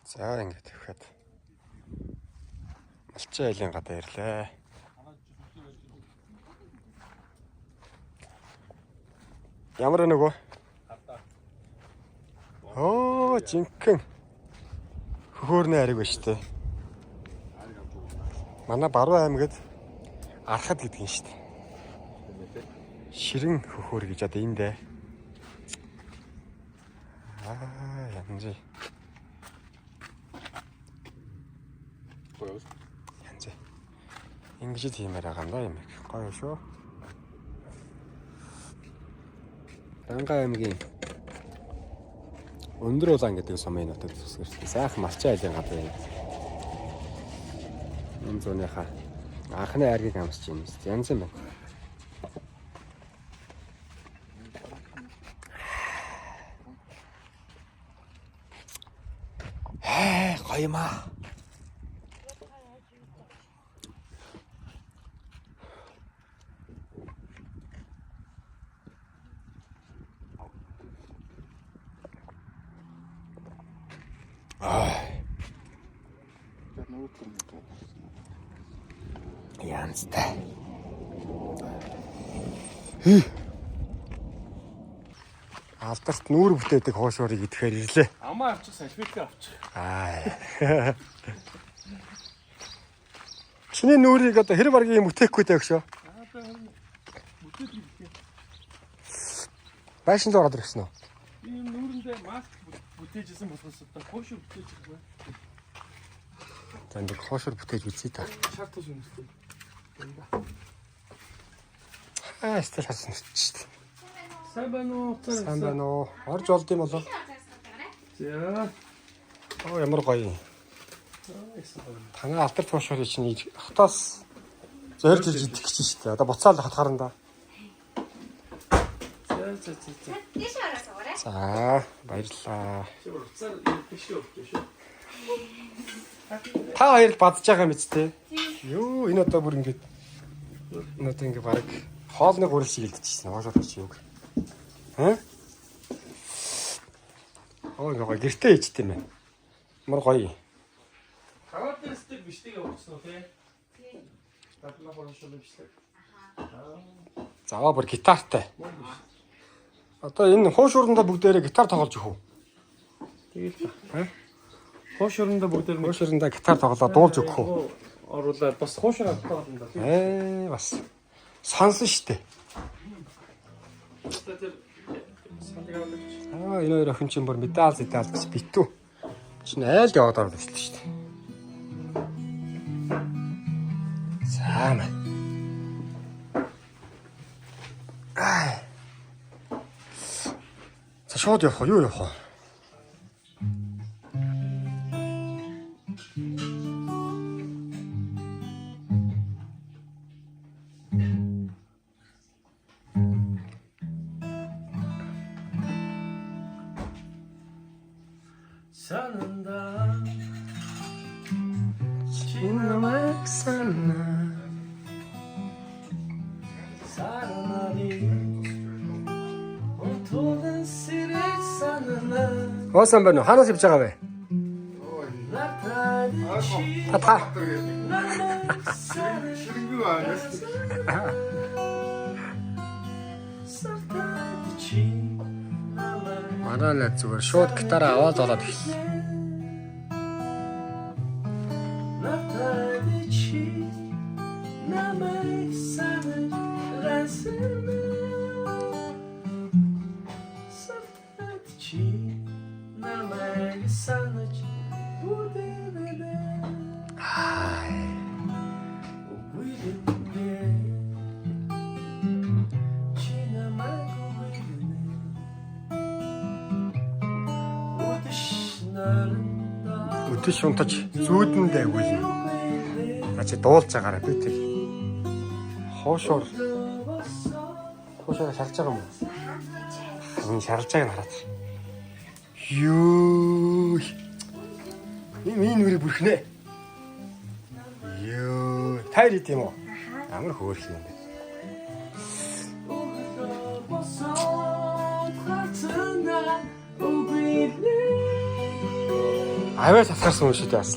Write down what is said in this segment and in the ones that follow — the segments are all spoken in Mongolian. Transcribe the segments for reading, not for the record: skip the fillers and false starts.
За ингээд тавихад Малчин айлын гадаа ирлээ. Ямар нөгөө? Оо, жинхэнэ хөхөөрний ариг байна шүү дээ. Манай Баруун аймагт архад гэдэг юм шүү дээ. Ширэн хөхөөр гэж одоо энд дээ. Аа, янз. Гоё. Янз. Ингэж тиймээр байгаа юм да юм. Гоё шүү. Ранга аймгийн Өндөр улаан гэдэг сумын нутагт төсгөрсөн. Сайхан малчин айлын гадаа юм. Энэ зууныхаа анхны айргийг амсч юм. Янз юм байна. Ээ, гоё юм аа. Янзтай. Алдарт нүүр бүтээдэг хуушуурыг идэхээр ирлээ. Амаа авчих, салфетка авчих. Аа. Чиний нүрийг одоо хэр баргийн юм бүтээхгүй дээ өгшөө. Байшин руу ороод ирсэн үү? Ийм нүүрэндээ маск бүтээжсэн болохоос одоо хуушур бүтээж байгаа. За нэг хуушуур бүтээж үзье та. Шар тус үнэтэй. Аа, стил харсан шүү дээ. Сайн байна уу? Сайн байна уу? Орж олд юм болов? За. Оо, ямар гоё юм. Танай алдарт хуушуурыг чинь хотоос зорж ирж идэх гэж шүү дээ. Одоо буцаал хот харанда. За за за за. Тийш ороод угаарай. За, баярлалаа. Чи уцаар тийш явах шүү. Та хоёр л бадж байгаа мэт те. Юу, энэ одоо бүр ингэж энэ одоо ингэ баг хоолны гурил шиг илдчихсэн. Хоолой чи юг. Хэ? Оо, ингэ гоё гэртээ ичт юм байна. Ямар гоё. Характеристик бичлэг явуулсан уу те? Татлаа хуушур бичлэг. За, бүр гитартай. Одоо энэ хуушуурандаа бүгдээрээ гитар тоглож өгөх үү? Тэгэл. Хэ? Хуушурандаа бүгдээр Хуушуурандаа гитар тоглоод дуулж өгөх үү? Оруулаад бас хуушур авдаг юм да. Ээ, бас сонсон штэ. Тэр сандаг авдаг. Аа, энэ хоёр охин чинь бүр медаль зэдаль гэж битүү. Чинь айлд яваад ороод ирсэн шүү дээ. За мэн. Аа. За шууд явах уу? Юу явах уу? Сананда Чи намайг санаа. саранари Унтуулан сэрэж санана Оо сайн байна уу? Хаанаас явж байгаа вэ? Натали чи Та та. намайг санаж Ширэнгүй байна. Сартад чи намайг Манай найз зүгээр шууд гитараа аваад ороод эхэллээ. Натали чи намайг санаж гансана Сартад чи намайг санаж бүдэнэ Аа. Үгүйлэнэ чи намайг үгүйлэнэ Үдэш наранда Өдөш унтаж зүүдэндээ өгүүлнэ. А чи дуулж байгаарай би тэр. Хуушуур хуушуур шалж байгаа юм уу? Энэ шалж байгааг нь хараад. Йоо. Энэ миний нүрийг бүрхнэ. Йоо. Тайр идэм юм уу? Ямар хөөрх юм бэ? Босоод хацна үгүйлэнэ Аваа сасгарсан юм шүү дээ бас.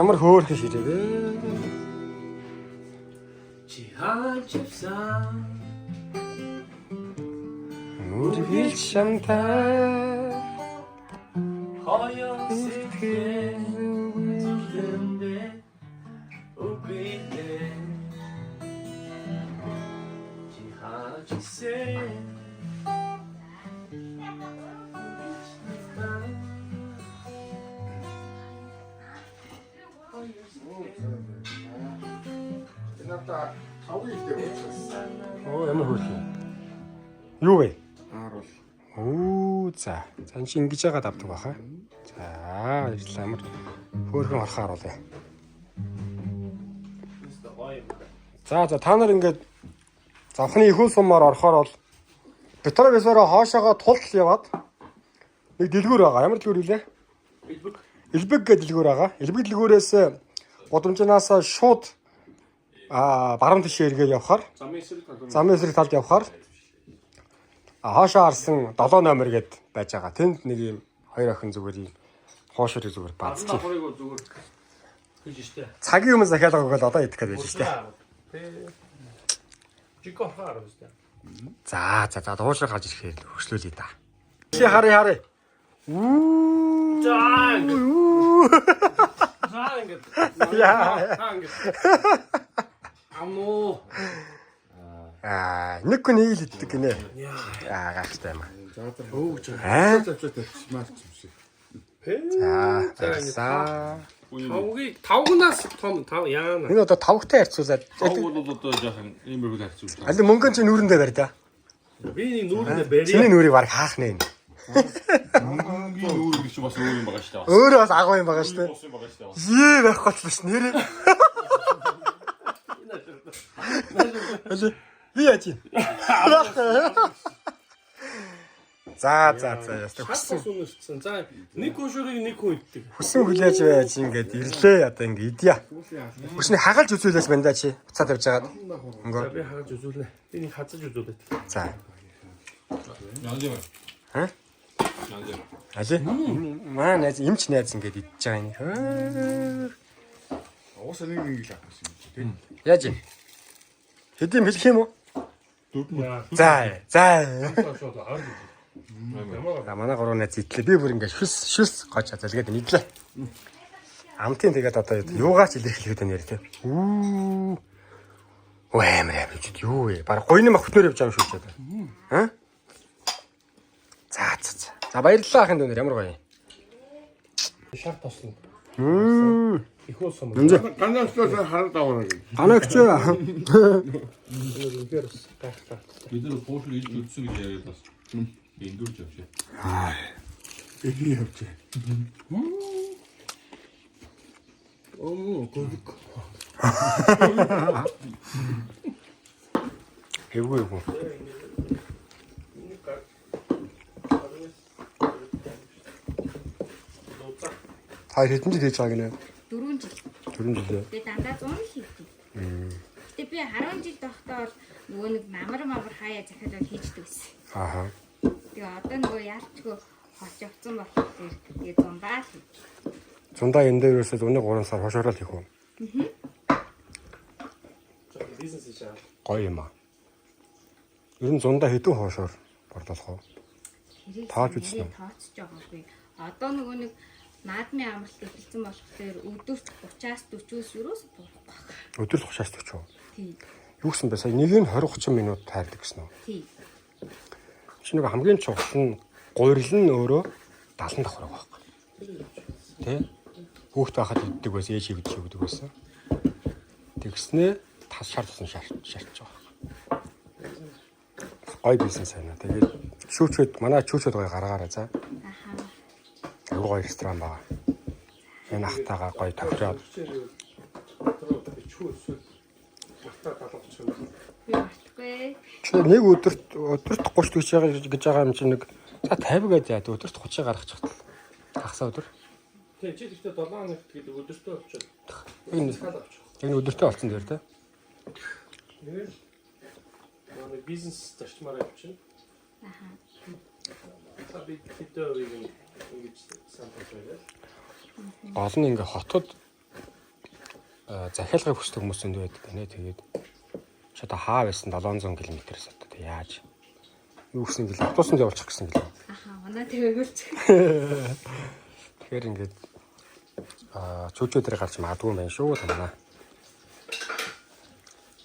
Ямар хөөрхөн ширээ бэ? Чи хаачсан. Нүргэл шамтай Хоёр сэтгэл зүрхэндээ үгүйдээ. Чи хаачсан. Энэ одоо тавын ихтэй уучихсан. Оо ямар хөөрхөн. Юу вэ? Ааруул. Оо за. За энэ чи ингэж яагаад авдаг баха? За баярлалаа. Ямар хөөрхөн орхоо харуулъя. За за та нар ингээд завхны ихүүл сумаар орохоор бол Петровисороо хоошоогоо тултал яваад нэг дэлгүүр байгаа. Ямар дэлгүүр вүлээ? Элбэг. Элбэг гэдэг дэлгүүр байгаа. Элбэг дэлгүүрээс гудамжнаас шууд баруун тишээ эргээ явхаар Замын эсрэг талд. замын эсрэг талд явхаар хоошоо харсан 7 номер гэд байж байгаа. Тэнд нэг юм хоёр охин зүгээр юм хоошорыг зүгээр баазчих. Давхрыг бол зүгээр хийж штэ. Цагийн өмнө захиалга өгөөл одоо идэх гээд байж штэ. Жико орхоо арав штэ. За за за дуушрах гарч ирэхээр хөрслүүлье да. Чи харъя харъя. Үу. За ингээд. Үу. За ингээд. Яа. За ингээд. Амнуу. Нэг хүн нэг л иддэг гинэ. Аа гайхалтай юм. Өөг чи. Аа. Завчаа тавьчихмаар ч юм шиг. За баярлалаа. Тавгийг тавгнаас том тав яана. Энэ одоо тавгтай харьцуулаад Тав бол одоо жоохон иймэрхүү харьцуулж байгаа. аль мөнгөн чи нүүрэндээ барь да. Би нэг нүүрэндээ барья. Чиний нүрийг баг хаах нэ. Мөнгөний нүүр гэж бас өөр юм байгаа шүү дээ. Өөрөө бас агуу юм байгаа шүү дээ. Бос юм байгаа шүү дээ. Ее байхгүй болчихсон ш нэрээ. Аль би яаж юм? За за за ястаа Хүссэн сүнэрсэн. За нэг хошуурыг нэг хүн иддэг. хүсэн хүлээж байж ингээд ирлээ одоо ингээд идья. Хүсний хагалж үзүүлээс байна да чи. Буцаа тавьж агаад. За би хагалж үзүүлнэ. Би нэг хазаж үзүүлээд. За. Янз юм. Ха? Янз юм. Али. Маа найз эмч найз ингээд идэж байгаа юм. Хөө. Уусаа нэг нэг л авах юм чи тий. Яаж юм? Хэдийн бэлэх юм уу? Яа. За за. Шууд харж үзээ. За манай гурван найз идлээ. Би бүр ингээд шүс шүс гож залгээд идлээ. Амтын тэгээд одоо юугаач илэрхийлээд байна нэр тэ. Үү. Оо амар амар ч юу вэ? Бараг гойны мах хөтнөр явж байгаа юм шүү дээ. Аа? За за за. За баярлалаа ахын дүүнэр ямар гоё юм. Шар тослон. Мм. Их уус юм. Ганаас хараад аваа гэж. Ганагч. Үнэхээр бас гайхалтай. Бид нар хуушур илж үтсэн гэж яриад бас. Эндүрж явшаа. Эний явж. Өө гүг. Эвгүй эвгүй. Та хэдэн жил хийж байгааг нэ? 4 жил. 4 жил. Тэгээ дандаа 100 л хийдэг. Гэтэ би 10 жил байхдаа бол нөгөө нэг намар мамар хаяа захиалал хийждэг гэсэн. Ааха. Тэгээ одоо нөгөө яалчгүй холж явцсан болохоор тэгээ зундаа л хийдэг. Зундаа энэ дээр ерөөсөө зуны 3 сар хошоорол хийх үү? Бизнес хийж байгаа. Гоё юм аа. Ер нь зундаа хэдэн хоошоор борлуулах вэ? Хэрэг Тооч үзсэн үү? Тооцож байгаагүй. Одоо нөгөө нэг наадмын амралт эхэлсэн болохоор өдөрт 30-аас 40-өөс ерөөс буурахгүй байна. Өдөрт 30-аас 40. Тий. Юу гэсэн бэ? Сая нэг нь 20 30 минут тайрдаг гэсэн үү? Тий. Чи нэг хамгийн чухал нь гурил нь өөрөө 70 давхар байгаа байхгүй. Тэ? Хүүхд байхад иддэг байсан, ээж хийгдэж өгдөг байсан. Тэгснээ тас шар тусан шарч шарч байгаа байхгүй. Гой бизнес байна. Тэгээд шүүчүүд манай шүүчүүд гоё гаргаарай за. Ахаа. Айгуу гоё ресторан байгаа. Энэ ахтайгаа гоё тохироод Чүү өсөд мартаа далавч юм. Би мартахгүй. Чи нэг өдөрт өдөрт 30 гэж байгаа гэж байгаа юм чи нэг за 50 гээд яа өдөрт 30 гаргачих тал. Хагасаа өдөр. Тий, чи тэгтээ 7 хоногт гэдэг өдөртөө болчиход. Энэ Цахал авчих. энэ өдөртөө олцсон дээр те. Тэгэл. Нөгөө бизнес зарчмаар явчихна. Аха. Одоо би хэдэн хувийг ингэж санал байлаа. Гол нь ингээ хотод захиалгыг хүсдэг хүмүүс зөндөө байдаг гинэ. Тэгээд чи одоо хаа байсан 700 км-с одоо тэг яаж юу гэсэн гэлээ автобусанд явуулчих гэсэн гэлээ. Аха, унаа тэргүүлч. Тэгэхээр ингээд чүүчүү дээр гарч магадгүй юм байна шүү танаа.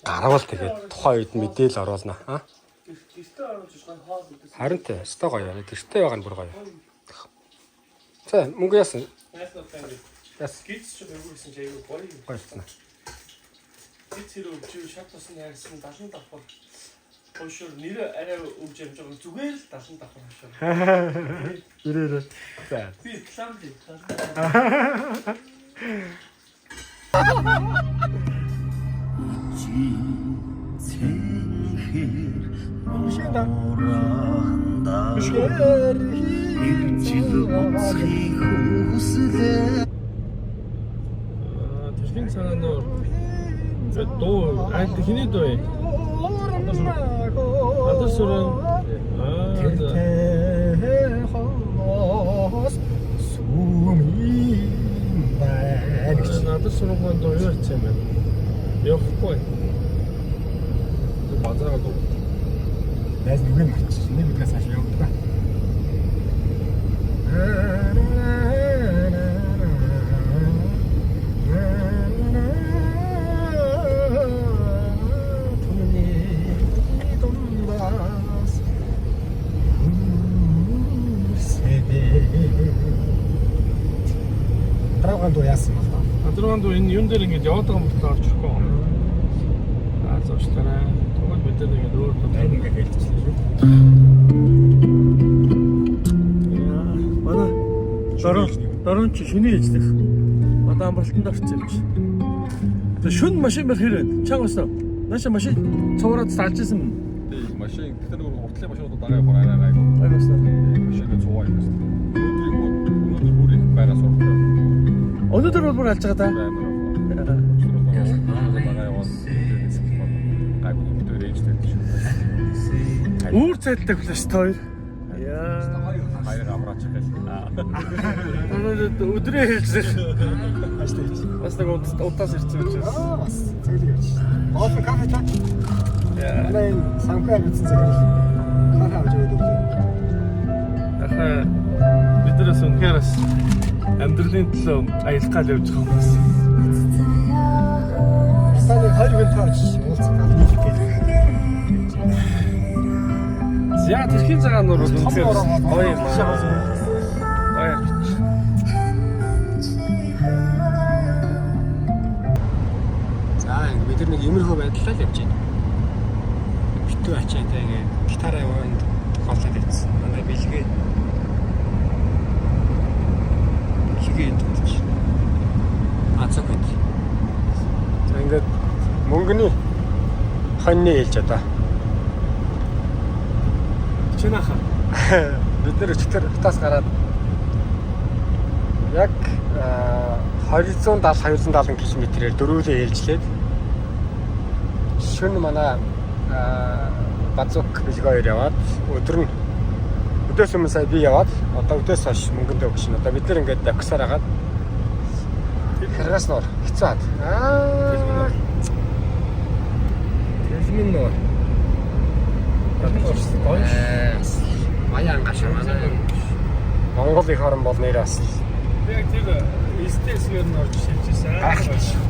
Гарвал тэгээд тухайн үед мэдээлэл оруулна. Аа? Гэртээ оруулж гоё хоол идэх. Харин тэ, өстой гоё. Гэртээ байгаа нь бүр гоё. За, мөнгө яасан? Найснуудаа ингэ Яасан. гиз ч аягүй гэсэн чи аягүй гоё. Гоё болсон. Гиз хэрэг өвж шат тусны хайрсан 70 давхар. Хойшоор нэр арай өвж амж байгаа зүгээр л 70 давхар хойшоор. Ирээрээ. За. Би реклам дээ. Тэрхийн цагаанаар дуу аль хиний дуу юм? Адар сүрэн. Аа. Надад сургууль дуу юу хийсэн юм бэ? Явахгүй. Базараа дуу. Найз нүгэ марчих. Нэг өдрөөс хойш явдаг. Дараагийн дуу яасан бол та? Надрын дуу энэ юун дээр ингэж яваад байгаа юм болтой орж ирэхгүй юм. Аа зуршлаарай. Тэгвэл бид нар ингэж өөр дуу Тань ингээд хэлчихлээ шүү. Яа, манай дөрөв чи шүний ээжлэх. Одоо амралтанд орсон юм чи. Тэгээ шүн машин барих хэрэг. Чанга өснө. Нааша машин цувраад залж исэн юм. Тий, машин тэр нэг уртлын машинууд дагаа явахаар арай гайгүй. Аяг өснө. Машины цуваа юм байна. Өнөөдөр бүр их байгаа сургууль. Өнөөдөр бол бүр алж байгаа да. Дагаа яваад гайгүй өнөөдөр ээжтэй шүү. Үүр цайлтай хүлээс та хоёр. Яа. Баяр амраач гэл. Өнөөдөр өдрөө хэлжлэх. Ажтай хийж. Бас нэг удаас ирсэн учраас. Аа бас цэглэг явчих. Хоол нь кафе та. Яа. Манай энэ санхүү авчихсан цагаар кафе авч яваад өглөө. Ахаа бид нараас үнэхээр бас амьдралын төлөө аялах гал явж байгаа хүмүүс. Та нэг хоёр хүн тооч уулзах гал нийлэх гээл. За тэрхийн цагаан нуур бол үнэхээр гоё юм аа. Гоё юм. За ингэ бид нар нэг иймэрхүү байдлаар л явж байна. Битүү ачаатай ингэ гитар яванд голоод ирсэн. Манай бэлгээ бэлгээ идэж. Ацаг байд. За ингээд мөнгөний хоньны хэлж одоо. Чи нааха. Бид нэр өчтөр хутаас гараад яг 270 270 км-ээр дөрвөлөө ээлжлээд шөнө манай базук бэлэг хоёр яваад өдөр нь өдөөс өмнө сая би яваад одоо өдөөс хойш мөнгөндөө өгч шин. Одоо бид нэр ингээд давхсаар хагаад Харгас нуур хэцүү хад. Аа. Тэлмэн нуур. Гоё ш. Маяа ангаш манай. Монгол их орн бол нэр бас Би яг тэр эстесгээр нь орж шилжсэн. гайхалтай шүү.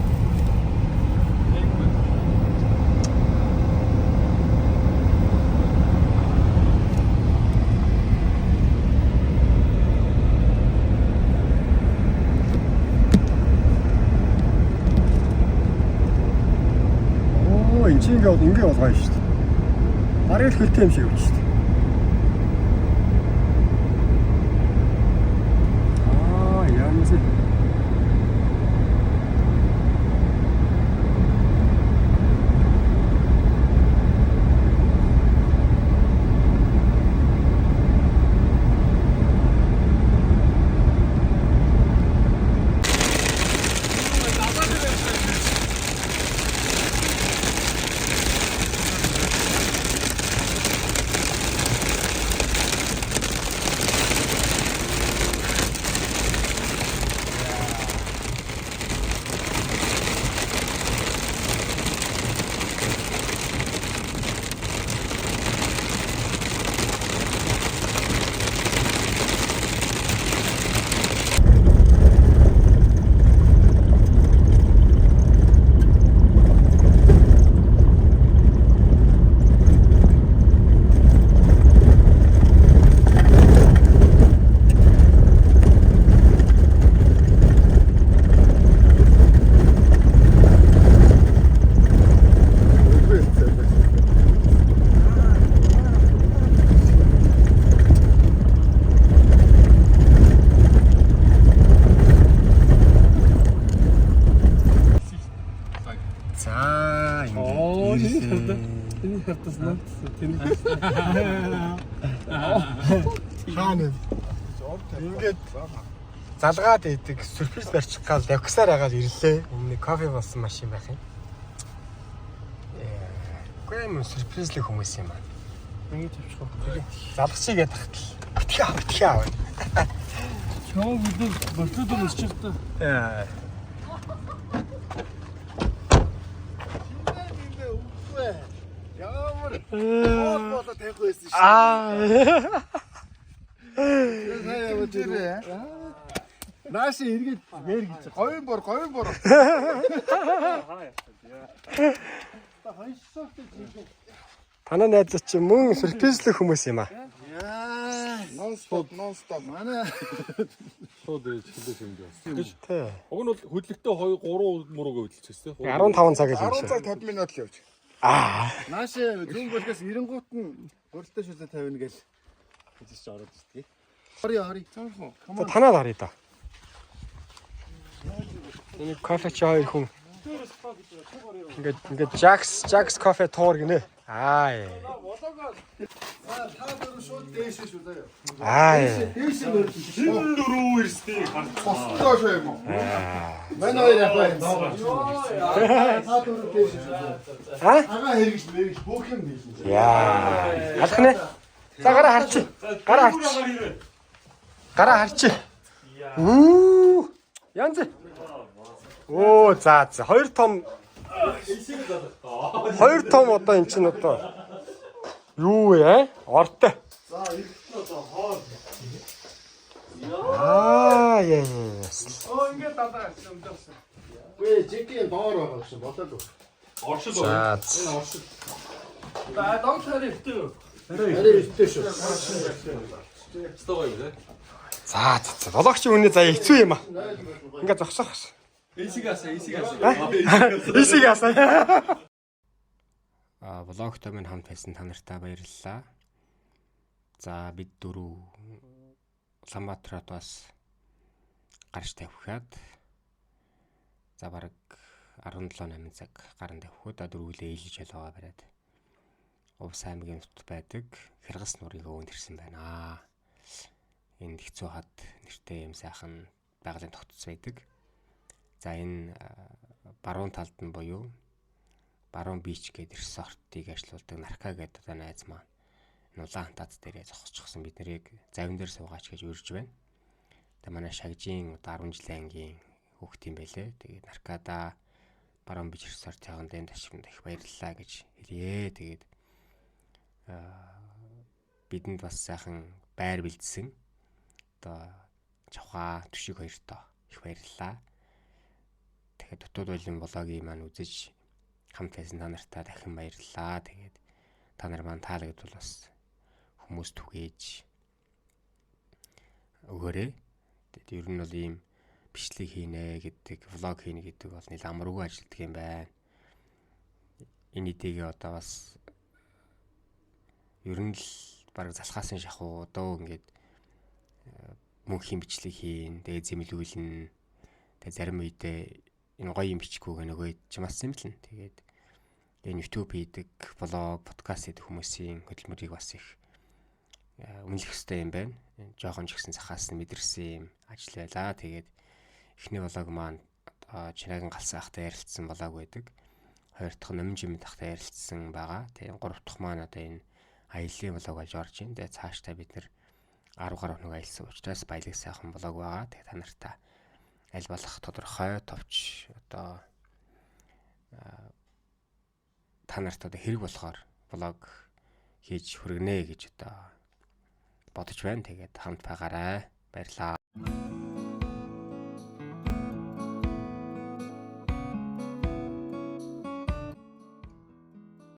Оо, энэ чинь ингээ ингээ болгоо шүү дээ. Бараг л хөлтэй юм шиг явж шүү дээ. Аа, ямс. За Оо, ингээд. энэ хавтаа. Энэ хавтаас наа. Тэр Хаана вэ? Ингээд залгаад идэг сюрприз барьчих гал давхсаар агаад ирлээ. Өмнө кофе болсон машин байх юм. Ээ, юм сюрпризлэх хүмүүс юм аа. ингэж авчих уу. Залгачиг гэдэг тахтал. Битгий ав, битгий ав. Чам бид болтод өсчих та. Ээ. Ямар хоол болоо тавихгүй байсан шүү. Аа. Сайн явж ирээ. Нааши эргээд мэр гэж. Говийн бор, говийн бор. Танаа найз чи мөн сюрпризлэх хүмүүс юм аа. Яа, non stop, non stop. Манай Шууд ээж хөлөө хэмжээ бас. Тий. Уг нь бол хөдлөлтөө 2 3 муруугаа хөдөлчихсэн тийм. 15 цаг л юм 10 шиг. цаг 50 минут л явж. Аа. Нааш зүүн бүлгээс 90-гуут нь гурилтай шүлээ тавина гэл гэж чи ороод ирдгийг. Хори хори. За танаад харъя да. Энэ кофе чи хоёр хүн. Ингээд Jax кофе туур гинэ. Аа. Та дөрөв шууд дээшээ шүү заяа. Аа. Дээшээ мөрж. Дөрөв эрсдийг харсан. Босдоо доош юм уу? Манай хоёр яг байна. Та дөрөв дээшээ шүү заяа. Аа? Агаа хэрэгж мэрэгж бүх юм дээшээ. Яа. Алах нэ. За гараа харчи. Гараа харчи. Гараа харчи. Үу. Янз. Оо за за хоёр том хоёр том одоо эн чинь одоо юу вэ? Ортой. За эргэт одоо хоол. Аа яа яа. Оо ингэ дадаа гэсэн юм даа. Үгүй жигийн доор байгаа гэсэн болоогүй. Оршил За Энэ оршил. За дом царай өвтөө. Арай эрттэй шүү. өстой гоё юм тий. за за. Вологч үнэ заяа хэцүү юм аа. Ингээ зогсоох гэсэн. Эсиг аса, эсиг аса. Исиг яасан. Аа влогтой минь хамт байсан та нартай баярлалаа. За бид дөрөв Улаанбаатарт бас гарч тавихад за бараг 17 8 цаг гарan тавихад дөрвөлээ ээлж ялгаа бариад Увс аймгийн нутагт байдаг Хяргас нуурын хөвөнд ирсэн байна. Энд хэцүү хад нэртэй юм сайхан байгалийн тогтц байдаг. За энэ баруун талд нь буюу Баруун бич гэдэг ресортыг ажилуулдаг Нарка гэдэг одоо найз маань энэ улаан хантац дээрээ зогсчихсон бид нарыг завин дээр суугаач гэж урьж байна. Тэгээ манай шагжийн одоо 10 жилийн ангийн хүүхэд юм байлээ. Тэгээд Наркада Баруун бич ресортын дэнд ташрамд их баярлалаа гэж хэлье. Тэгээд бидэнд бас сайхан байр бэлдсэн. Одоо чавхаа түшиг хоёртоо их баярлалаа. Тэгэхээр дотоод байлын блогийн маань үзэж хамт байсан та нартай дахин баярлалаа. Тэгээд та нар маань таалагдвал бас хүмүүс түгээж өгөөрэй. Тэгээд ер нь бол ийм бичлэг хийнэ гэдэг, влог хийнэ гэдэг бол нэл амаргүй ажилтдаг юм байна. Энэ эдийг одоо бас ер нь л бараг залхаасан шахуу одоо ингээд мөнхийн бичлэг хийн, тэгээд зэмлүүлнэ. Тэгээд зарим үедээ энэ гоё юм бичихгүйг нөгөө чимаас юм л нэ. Тэгээд энэ YouTube хийдэг, блог, подкаст хийдэг хүмүүсийн хөдөлмөрийг бас их үнэлэх ёстой юм байна. Жохон ч гэсэн захаас нь мэдэрсэн юм ажил байлаа. Тэгээд эхний блог маань одоо Чинагийн галсан ахтай ярилцсан блог байдаг. Хоёр дахь нь Номин жимэд ахтай ярилцсан байгаа. Тэгээд гурав дахь маань одоо энэ аяллаа блог болж орж ийн. Тэгээд цаашдаа бид нэр 10 гаруй хоног аялсан учраас баялаг сайхан блог байгаа. Тэгээд та нартай аль болох тодорхой товч одоо та нарт одоо хэрэг болохоор блог хийж хүргэнэ гэж одоо бодож байна. Тэгээд хамт байгаарай. Баярлалаа.